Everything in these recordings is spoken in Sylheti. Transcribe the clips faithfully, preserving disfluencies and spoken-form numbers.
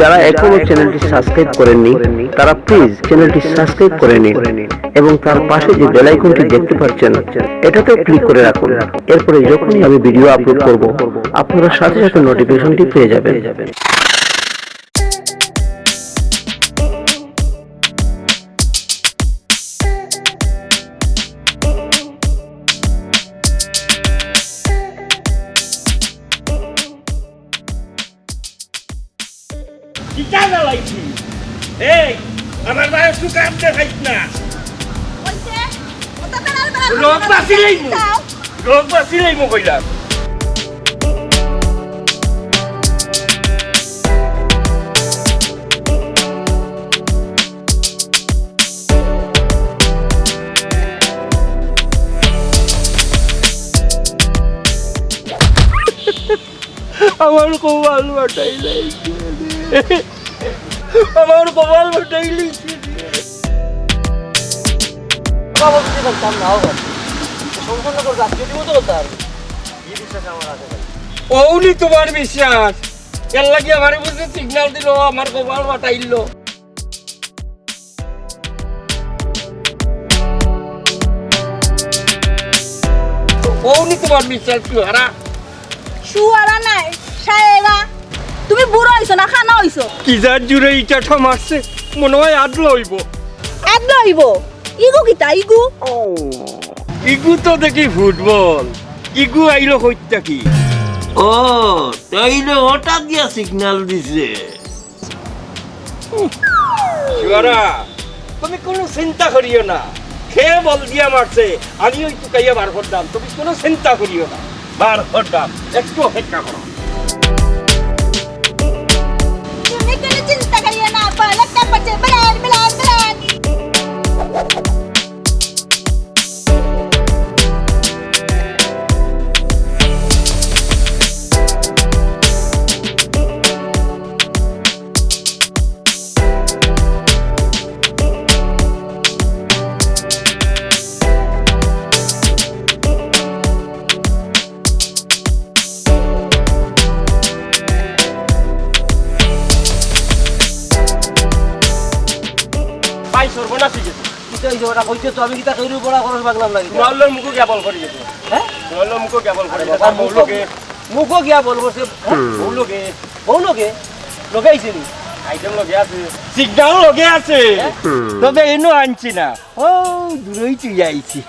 যারা এখনো চ্যানেলটি সাবস্ক্রাইব করেননি, তারা প্লিজ চ্যানেলটি সাবস্ক্রাইব করে নিন এবং তার পাশে যে বেল আইকনটি দেখতে পাচ্ছেন, এটাতেও ক্লিক করে রাখুন। এরপরে যখনই আমি ভিডিও আপলোড করব, আপনারা সাথে সাথে নোটিফিকেশনটি পেয়ে যাবেন। কিতা জ্বালাইছি? এই, আমার বায় একটু কাম দেখাইস না। ওই যে, ওটা বেড়াল, বেড়াল, রোগ বেড়াল, বাঁচিলেই মু। যাও। রোগ বাঁচিলেই মু কইলাম। আমার কপাল ফাটাইলাইছে রে। আমার কপাল ফাটাইলাইছে রে। বাবা, বুঝতে পারতাম না, বাবা। সংসার না করে রাখতে দিব তো তার। এই বিশ্বাস আমার আছে ভাই। অউনি তুমার বিশ্বাস? এর লাগি আমারে বুঝি সিগন্যাল দিল, আমার কপাল ফাটাইল। অউনি তুমার বিশ্বাস, সুহারা? সুহারা নায়, সাহেবা। তুমি বুড়া অইছো না, কানা অইছো? কি যার জুরে ইটাটা মারছে, মনে অয় আদলা অইবো। আদলা অইবো? ইগু কিতা, ইগু? ইগু তো দেখি ফুটবল, ইগু আইলো কইত্তা কি? ও, তাইলে হঠাৎ দিয়া সিগন্যাল দিছে। সুহারা, তুমি কুনু চিন্তা করিও না। কে বল দিয়া মারছে, আমি অউ তুকাইয়া বার করতাম। তুমি কুনু চিন্তা করিও না, বার করতাম। একটু অপেক্ষা করো। তুমি কুনু চিন্তা করিও না, বল একটা পাচ্ছে, বেলান, বেলান, বেলান। ভাই, সর্বনাশ অই গেছে। কিতা অইছে ওটা কইতে তো আমি কিতা কেউর উপর খরচ মাগলাম না কিতা? তোমার লোক মুখো গিয়া বল করি গেছে। হ্যাঁ? তোমার লোক মুখো গিয়া বল করি আরে গেছে। বাবা, তার বউ মুখো, লগে। মুখো গিয়া বল করছে। হ্যাঁ? হুম। বউ লগে। বউ লগে? লগে আইছে নি? আইটেম লগে আছে। সিগন্যাল লগে আছে। হ্যাঁ? তবে ইনো আনছি না। ও, দূরেই তুই আইছি।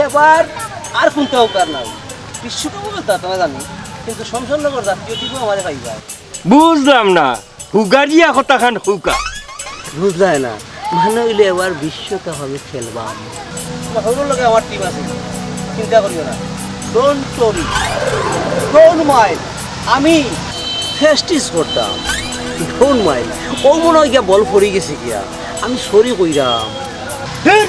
এবার আর কুনটাও কার নাই। বিশ্বকাপও তো তারা জানি, কিন্তু শমশেরনগর জাতীয় টিমও আমারে পাইবা। বুঝলাম না, হুগারিয়া কথাখান হুকা। বুঝলায় না, মানে অইলে এবার বিশ্বকাপ আমি খেলবাম। হউরর লগে আমার টিম আছে, চিন্তা করিও না। Don't worry, don't mind, আমি প্র্যাকটিস করতাম। Don't mind, অউ মনে অয় গিয়া বল পড়ি গেছে গিয়া, আমি সরি কইরাম। ধুর!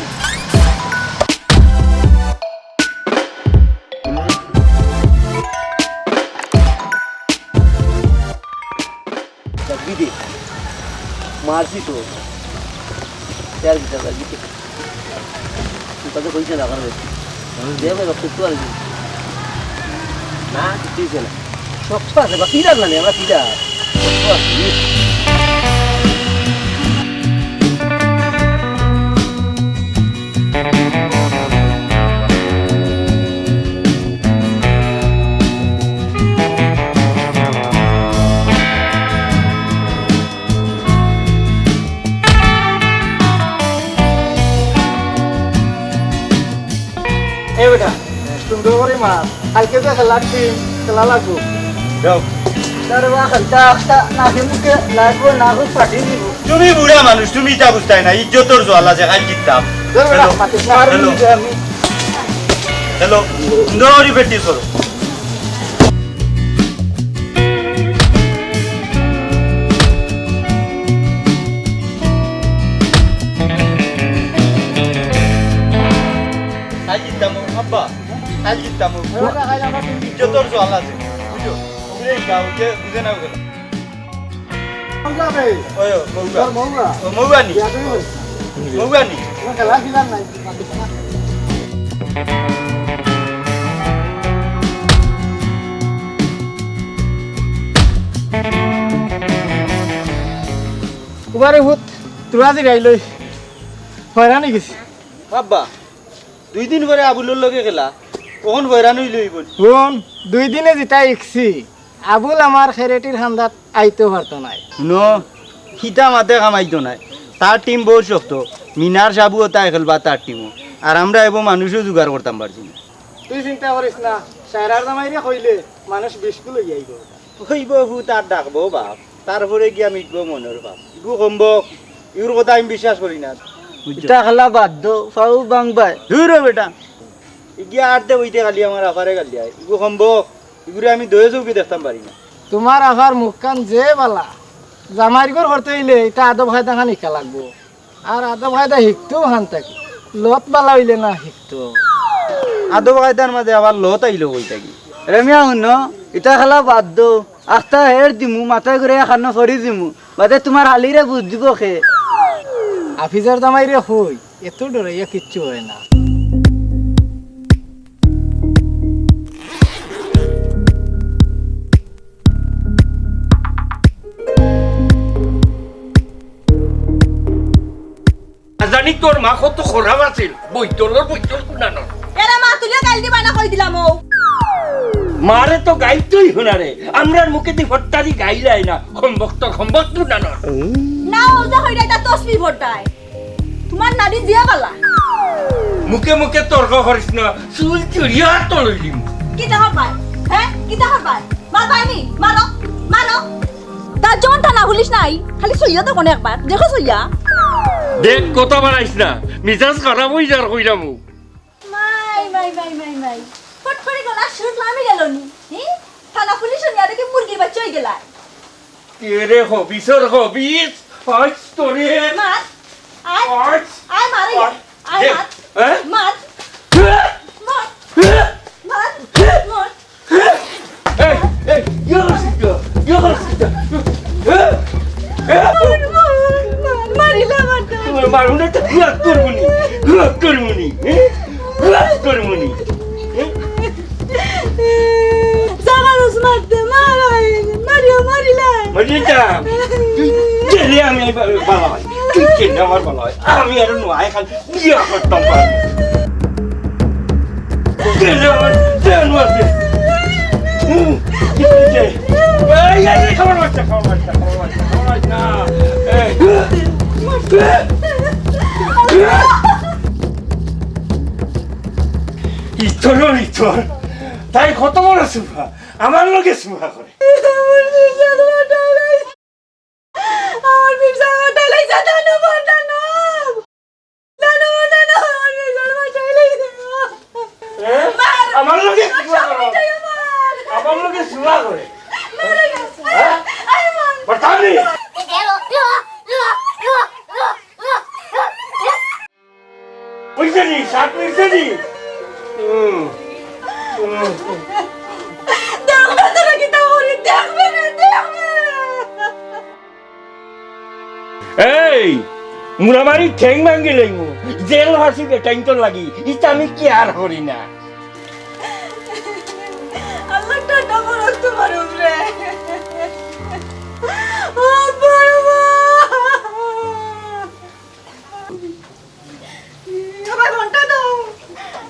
যাক, বিদে। মারছি তো। চার বিচার লাগি তো। তুই কাছে কইছে না, কারণ হচ্ছে। দে ভাই, রক্ত তো আর কি। না, কিচ্ছু হইছে না। শক্ত আছে, বা পিলার না নি, আমরা পিলার। শক্ত আছে। এ বেটা, সুন্দর করি মার। কালকে যে খেলার দিন, খেলা লাগবো। যাও। তার বা খেলতে আসতা, নাকে মুখে লাগবো, না হোক ফাটি দিব। তুমি বুড়া মানুষ, তুমি ইতা বুঝতায় না, ইজ্জতর জুয়াল আছে, কাল জিততাম। ধর বেটা, হ্যালো। মাতিস না, আর হ্যালো। বুঝে আমি। হ্যালো, সুন্দর করি প্র্যাকটিস করো। কাল জিততাম, আব্বা, কাল জিততাম। ইজ্জতর জুয়াল আছে, বুঝছো? ওগুলো এই গাঁও যে বুঝে না ওগুলো। মৌগা বে। ওই, ও, মৌগা। তোর মৌগা? ও, মৌগা নি? বিয়া তুমি বল। মৌগা নি? তোমার খেলা কি জান নাই? বারে ভূত, তোরা জিরাই লই। হয়রানি গেছি। আব্বা, দুই দিন পরে আবুলর লগে খেলা, অখন হয়রান অইলে অইবো নি? হুন, দুই দিনে যেটা ইকছি, আবুল আমার খেরেটির খান্দাত আইতো পারতো নায়। হুনো, হিতা মাতে কামাইতো নায়। তার টিম বউত শক্ত। মিনার সাবু ওতা খেলবা তার টিমও। আর আমরা এবো মানুষও জোগাড় করতাম পারছি না। তুই চিন্তা করিস না, সায়রার জামাইরে কইলে মানুষ বিশ কুল অইয়া আইবো। কইবো ভূত আর ডাকবো বাপ, তারপরে গিয়া মিটবো মনর পাপ। ইগু কমবক, ইগুর কথা আমি বিশ্বাস করি না। বুঝছো? ইতা খেলা বাদ দেও, ফাউ বাংবায়। দূর হ বেটা, ইগিয়া আটতে বইতে খালি আমার আফারে গালি আয়। ইগু কমবক, ইগুরে আমি দয়ে চউখে দেখতাম পারি না। তোমার আফার মুখখান যে বালা, জামাইর ঘর করতে অইলে ইতা আদব কায়দা খান হিকা লাগবো। আর আদব কায়দা হিকতো হান থাকি, লত বালা অইলে না হিকতো। আদব কায়দার মাঝে আবার লত আইলো কই থাকি? রে মিয়া হুনো, ইতা খেলা বাদ দেও। আস্তা হের দিমু, মাথায় ঘুরে এখানো ফরি দিমু। বাদে তোমার হালিরে বুঝ দিব খে। হাফিজর জামাইরে কই, এত ডরাইয়া কিচ্ছু হয় না। জানি তোর মা কত খারাপ আছিল, বৈতলর বৈতল কুনানর। এরে মা, তুলিও গাইল দিবা না কই দিলাম ও। মারে তো গাইতই হুনারে, আমরার মুখেদি ফট্টারি গাইলাই না, কমবক তোর কমবক কুনানর। না, ও যে হইরা ইতা তসবি ফট্টায়। তোমার নানি জিয়া বালা। মুখে মুখে তর্ক করিস না, চুল চুড়িয়া তো লইলিম। কিতা হবায়? হ্যাঁ? কিতা হবায়? মার বাইনি, মারো, মারো। তার জন টানা পুলিশ নাই, খালি সইয়া তো কোনো একবার, দেখো সইয়া। দেখ, কথা বাড়াইস না, মিজাজ খারাপ অই যার কইলাম। মাই, মাই, মাই, মাই, মাই। ফট করে গলা সুর লামি গেল নি। হি? থানা পুলিশ নিয়া দেখি মুরগির বাচ্চা অই গেলা। কে রে, হবিসর হবিস? আজ তোরে। মার। আয়। আজ। আয় মারে। আয়। আয় দে। মার। হ্যাঁ? মার। মার। মার। মার। এই, এই, ইয়ে করছিস তো, ইয়ে করছিস তো। হ্যাঁ? হ্যাঁ? মার, মার, মার, মারিলা আমার তো। তোমার মারুন একটা ঘুরাক করবো নি, ঘুরাক করবো নি, হ্যাঁ? ঘুরাক করবো নি। জামালুস মারতে মার হয়, মারিও মারিলাই। মারিয়ে যা। তুই গেলে আমি এই বা-, বালা হয়। তুই গেলে আমার বালা হয়। আমি আর নয় খান বিয়া করতাম পারি। গেলে আমার জান মারতে। হুম, এই, এই, এই, খাবার বাচ্চা, খাবার বাচ্চা, খাবার বাচ্চা, খাবার বাচ্চা। এই। ইতর, ইতর। তাই কত বড় সুফা। আমার লগে সুফা করে। আমার বিশাল টাইলাইছে, দানব, দানব। দানব, দানব, আমার বিশাল টাইলাইছে। হ্যাঁ? মার। আমার লগে আমার সুফা স্বামী করো। যাই আমার। আমার লগে সুফা করে। মার। হ্যাঁ? আরে মার। বাতালি। অইছে নি? সাত অইছে নি? হুম। হুম। দেখবে তোরা কিতা করি, দেখবে না, দেখবে। এই, মুরামারি ঠেং ভাঙ্গি লইমু। জেল ফাঁসি বেটাইন্তর লাগি। ইতা আমি কি আর করি না। আল্লাহ ঠান্ডা করুক তোমার উপরে। ও বড় মা। আমার ফোনটা দাও,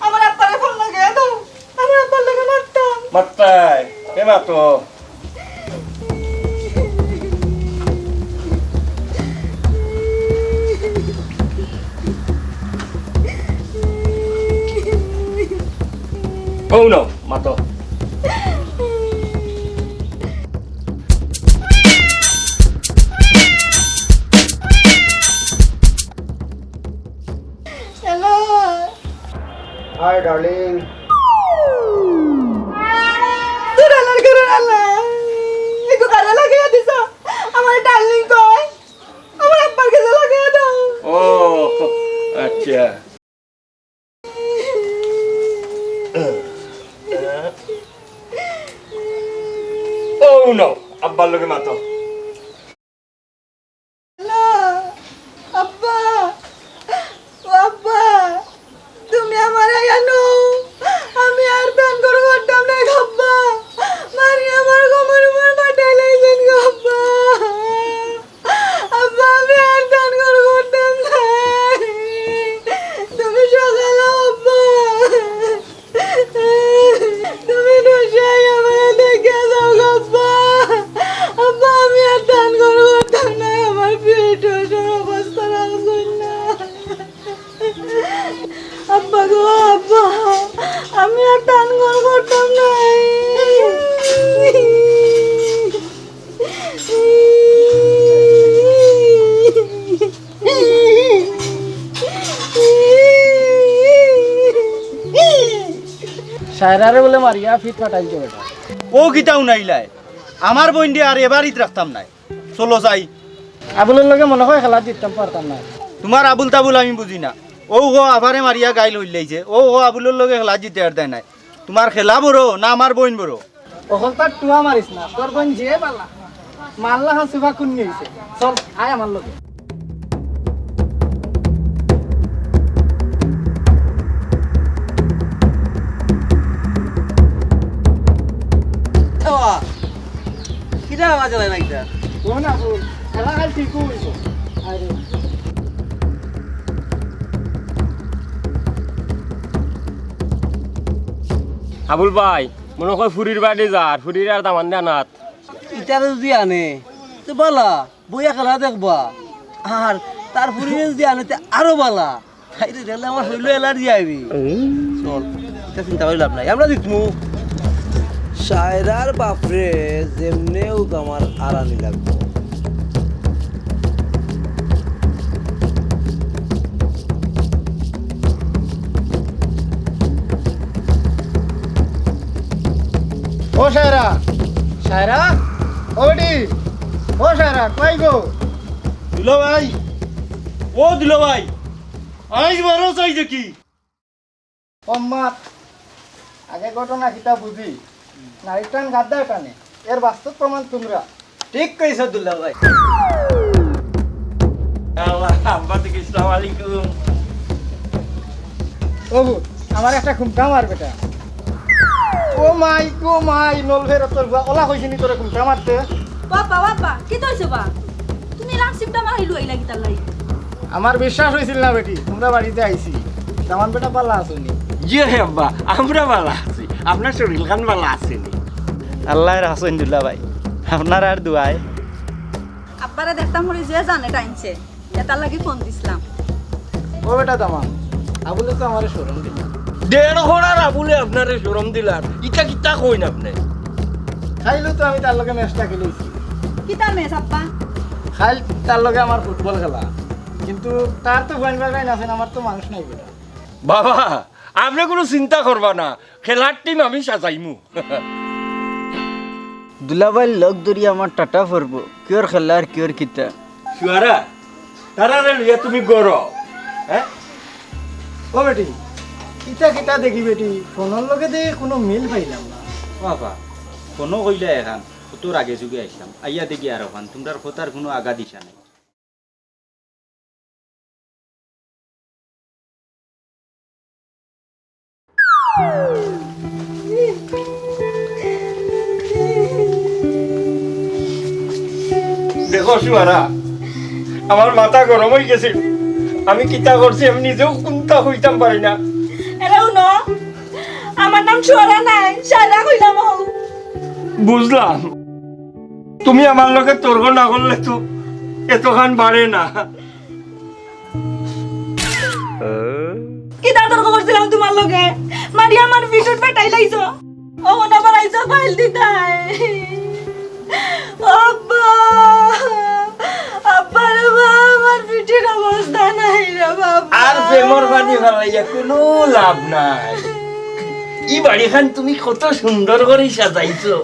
আমার আব্বারে ফোন লাগাই দাও, আমার আব্বার লগে মাততাম। মাততাই? এ মাতো। ও নাও, মাতো। হ্যালো। Hi, darling. তোর আল্লাহর ঘরের আল্লাহ। একটু কারে লাগাইয়া দিছ? আমার ডার্লিং কই? আমার আব্বার কাছে লাগাইয়া দাও। ও, আচ্ছা। ও নাও, আব্বার লগে মাতো। হ্যালো, আব্বা, ও আব্বা, তুমি আমারে আনো, আমি আর দান করো করতাম না গো আব্বা, মারি আমার কোমর উপর পাঠাই লাইছেন গো আব্বা, আব্বা, আমি গো আব্বা, আমি আর তান ঘর করতাম না। সায়রারে বুলে মারিয়া ফিট ফাটাইছে বেটা। ও কিতা হুনাইলায়? আমার বইনরে আর এ বাড়িত রাখতাম নায়। চলো যাই। আবুলর লগে মনে অয় খেলাত জিততাম পারতাম না। তুমার আবুল তাবুল আমি বুঝি না। অউ হ আফারে মারিয়া গাইল অইলাইছে। অউ হ আবুলর লগে খেলাত জিতে আর দেয় নায়। তুমার খেলা বড় না আমার বইন বড়? অকলতার টুয়া মারিস না, তোর বইন যে বালা। মারলা হান সুফা কুন্নি অইছে। চল, আয় আমার লগে। বাবা, কিতা আওয়াজ অয় না কিতা? ও না বল, খেলা কাল ঠিক অইছে। আরে। আবুল ভাই, মনে অয় ফুরির বাড়ি যার, ফুরির আর দামান দেনাত। ইতারে যদি আনে, তে বালা, বইয়া খেলা দেখবা। আর তার ফুরিরে যদি আনে, তে আরো বালা। তাইরে দেখলে আমার শরীলো অ্যালার্জি আইবি। চল, ইতা চিন্তা করি লাভ নাই, আমরা জিতমু। সায়রার বাপরে যেমনে অউক আমার আরানি লাগবো। ও সায়রা, সায়রা, ও বেটি, ও সায়রা, কই গো? দুলাভাই, ও দুলাভাই, আইজ বারো চাই দেখি। ও মা, আগে ঘটনা কিতা বুঝি, নারীর টান গাদ্দার টানে, এর বাস্তব প্রমাণ তুমরা। ঠিক কইছো দুলাভাই। আল্লাহ, আব্বা তো আসসালামু আলাইকুম। ওগো, আমার একটা খুমটা মার বেটা। ও মাই, ও মাই, নলভের তোর বুয়া, ওলা কইছিনি তোরে খুমটা মারতে? বাবা, বাবা, কিতা অইছে বা? তুমি লাংসিপটা মারি লইলা কিতার লাগি? আমার বিশ্বাস অইছিল না বেটি, তুমরা বাড়িত আইছি। দামান বেটা বালা আছো নি? জি হে আব্বা, আমরা বালা আছি। আপনার শরীর খান বালা আছে নি? আল্লায় রাখছইন দুলাভাই, আপনারার দোয়ায়। আব্বারে দেখতাম করি যে জানে টাইনছে, এটার লাগি ফোন দিছলাম। ও বেটা দামান, আবুলে তো আমারে শরম দিল। দেড় ঘোড়ার আবুলে আপনারে শরম দিলার, ইটা কিতা কইন আপনে? খাইলো তো আমি তার লগে ম্যাচটা খেলেছি। কিতা ম্যাচ আব্বা? খাইল তার লগে আমার ফুটবল খেলা, কিন্তু তার তো ফুয়াইন বাগাইন আছেন, আমার তো মানুষ নাই বেটা। বাবা, আপনে কুনু চিন্তা করবা না, খেলার টিম আমি সাজাইমু। দুলাভাইর লগ ধরি আমার টাটা পড়বো, কিয়র খেলা আর কিয়র কিতা। সুয়ারা, তারারে লইয়া তুমি গড়ো, হ্যাঁ? ও বেটি, কিতা কিতা দেখি বেটি, ফোনর লগে দে কুনু মিল পাইলাম না। বাবা, ফোনো কইলা এখান, কত আগে যুগে আইসলাম, আইয়া দেখি আর ওখান, তুমরার কথার কুনু আগা দিশা নাই। দেখো সুয়ারা, আমার মাথা গরম অই গেছিল। আমি কিতা করছি আমি নিজেও কুনতা কইতাম পারি না। এরা হুনো, আমার নাম সুয়ারা নায়, সায়রা কইলাম অউ। বুঝলাম, তুমি আমার লগে তর্ক না করলে তো এতখান বাড়ে না। কিতা তর্ক করছিলাম তুমার লগে? মারি আমার পিঠর ফাটাইলাইছো। অখন আবার আইছো ফাইল দিতায়। আব্বা, আব্বা রে বা, আমার পিঠর অবস্থা নাই রে বাবা। আর প্রেমর পানি ফালাইয়া কুনু লাভ নাই। ই বাড়িখান তুমি কত সুন্দর করি সাজাইছো।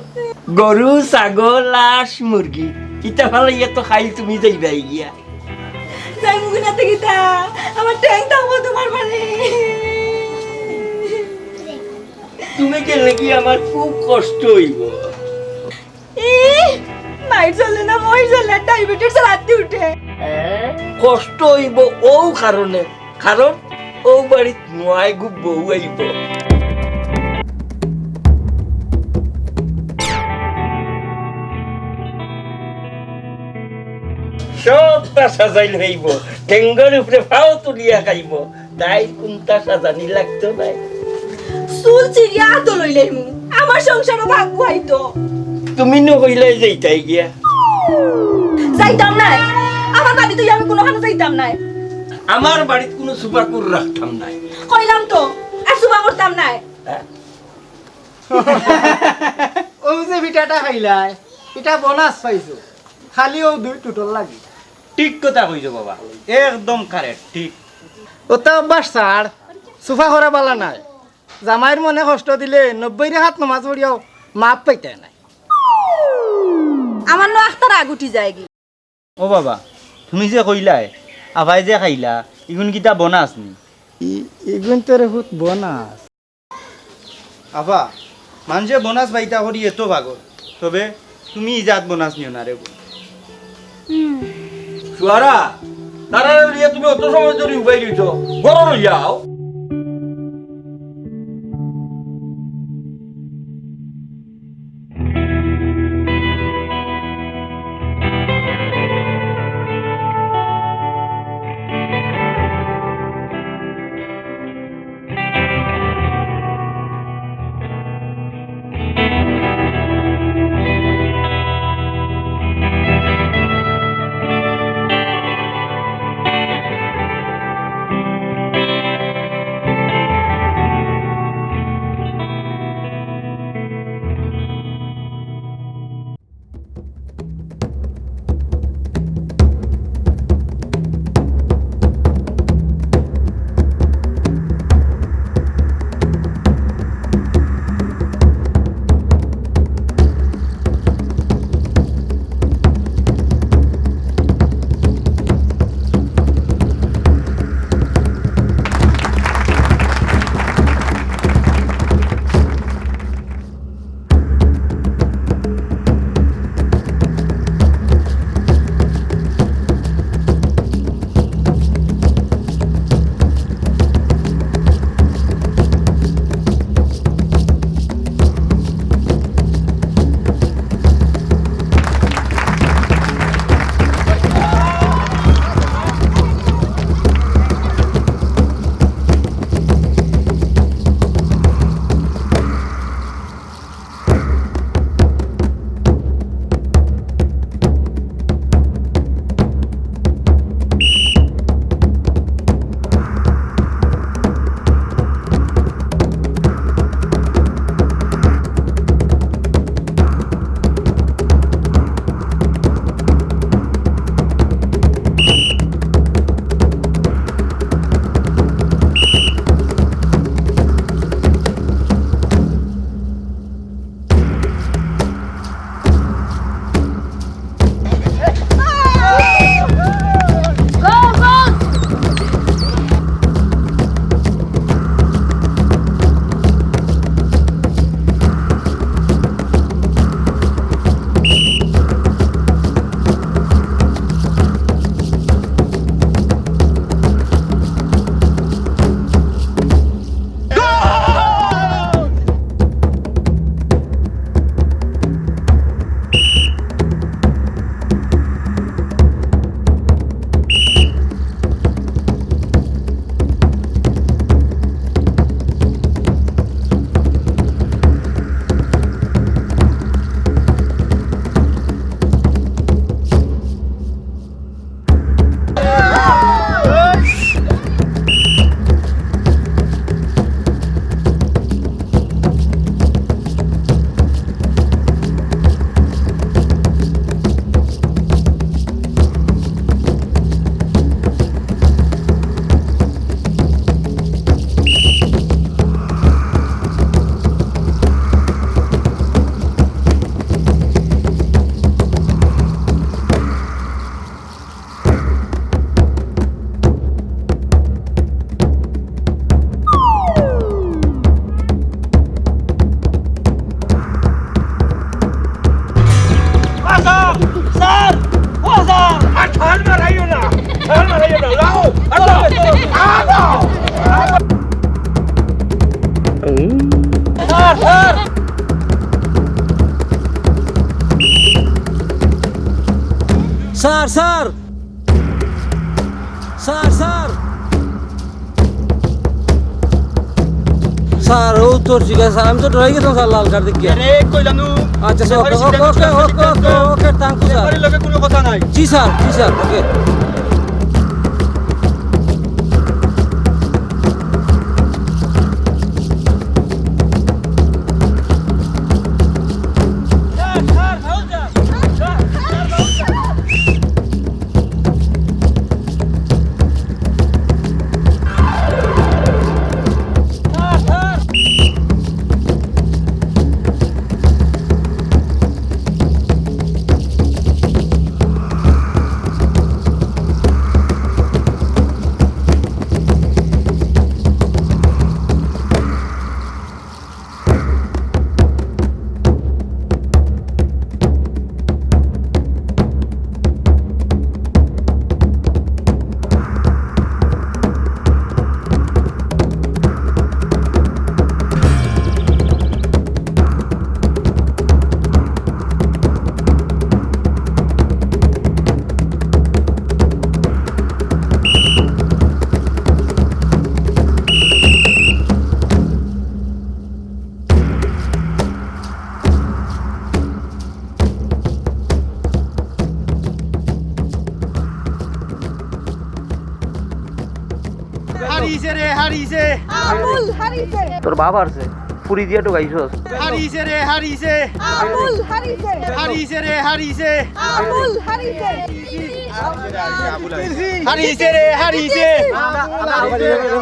গরু, ছাগল, হাঁস, মুরগি, ইতা ফালাইয়া তো খাইল তুমি যাইবায় গিয়া। যাইমু কিনা তে কিতা? আমার ঠ্যাং থাকবো তুমার বাড়ি। তুমি গেলে কি আমার খুব কষ্ট অইবো। ই, মাইর চলে না, মই চলে, ডায়াবেটিস রাতে উঠে। কষ্ট অইবো অউ কারণে, কারণ অউ বাড়িত নুয়াইগু বউ আইবো। সবটা সাজাইল অইবো, ঠেঙ্গর উপরে পাও তুলিয়া খাইবো, তাই কুনতা সাজানি লাগতো নায়। চুল ছিড়িয়া আতো লইলাইমু, আমার সংসারও ভাগ অইতো। তুমি নু কইলায় যাইতায় গিয়া। যাইতাম নায়, আমার বাড়িত আমি কুনুখানো যাইতাম নায়। আমার বাড়িত কুনু সুপাকুর রাখতাম নায়। কইলাম তো, নাই। অউ যে পিঠাটা খাইলায়, ইটা বোনাস পাইছো, খালি অউ দুই টুটর লাগি। ঠিক কথা কইছো বাবা, একদম কারেক্ট, ঠিক। অতা অভ্যাস ছাড়, সুফা করা বালা নায়। জামাইর মনে কষ্ট দিলে নব্বই রাকাত নমাজ পড়িয়াও মাফ পাইতায় নায়। আমার নু আখতা রাগ উঠি যায়গি। ও বাবা, তুমি যে কইলায়, আফায় যে খাইলা, ইগুন কিতা বোনাস নি? ই-, ইগুন তো রে পুত বোনাস। আফা, মানষে বোনাস পাইতা করি এত পাগল, তবে তুমি ইজাত বোনাস নিও না রে পুত। হুম। সুয়ারা, তারারে লইয়া তুমি অত সময় ধরি উবাই রইছো, ঘরো লইয়া আও। স্যার! ও স্যার! আর ঠাল মারাইও না! ঠাল মারাইও না! লাও! আর লাও! আর লাও! Sir, sir! Sir, sir! Sir, sir! Sir, ও তো ঠিক আছে, স্যার, আমি তো ডরাই গেছিলাম, স্যার, লাল কার্ড দেখিয়া। আরে, কইলাম নু। আচ্ছা, স্যার, ওকে, ওকে, ওকে, ওকে, ওকে, ওকে, thank you, স্যার। ব্যাপারীর লগে কোনো কথা নাই। জি, স্যার, জি, স্যার, ওকে। হারিছে। আবুল হারিছে। তোর বাপ হারছে। ফুরি দিয়া তো গাইছস। হারিছে রে, হারিছে। আবুল হারিছে। হারিছে রে, হারিছে। আবুল হারিছে। হারিছে রে, হারিছে।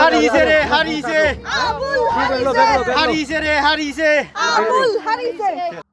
হারিছে রে, হারিছে। আবুল হারিছে। হারিছে রে, হারিছে। আবুল হারিছে।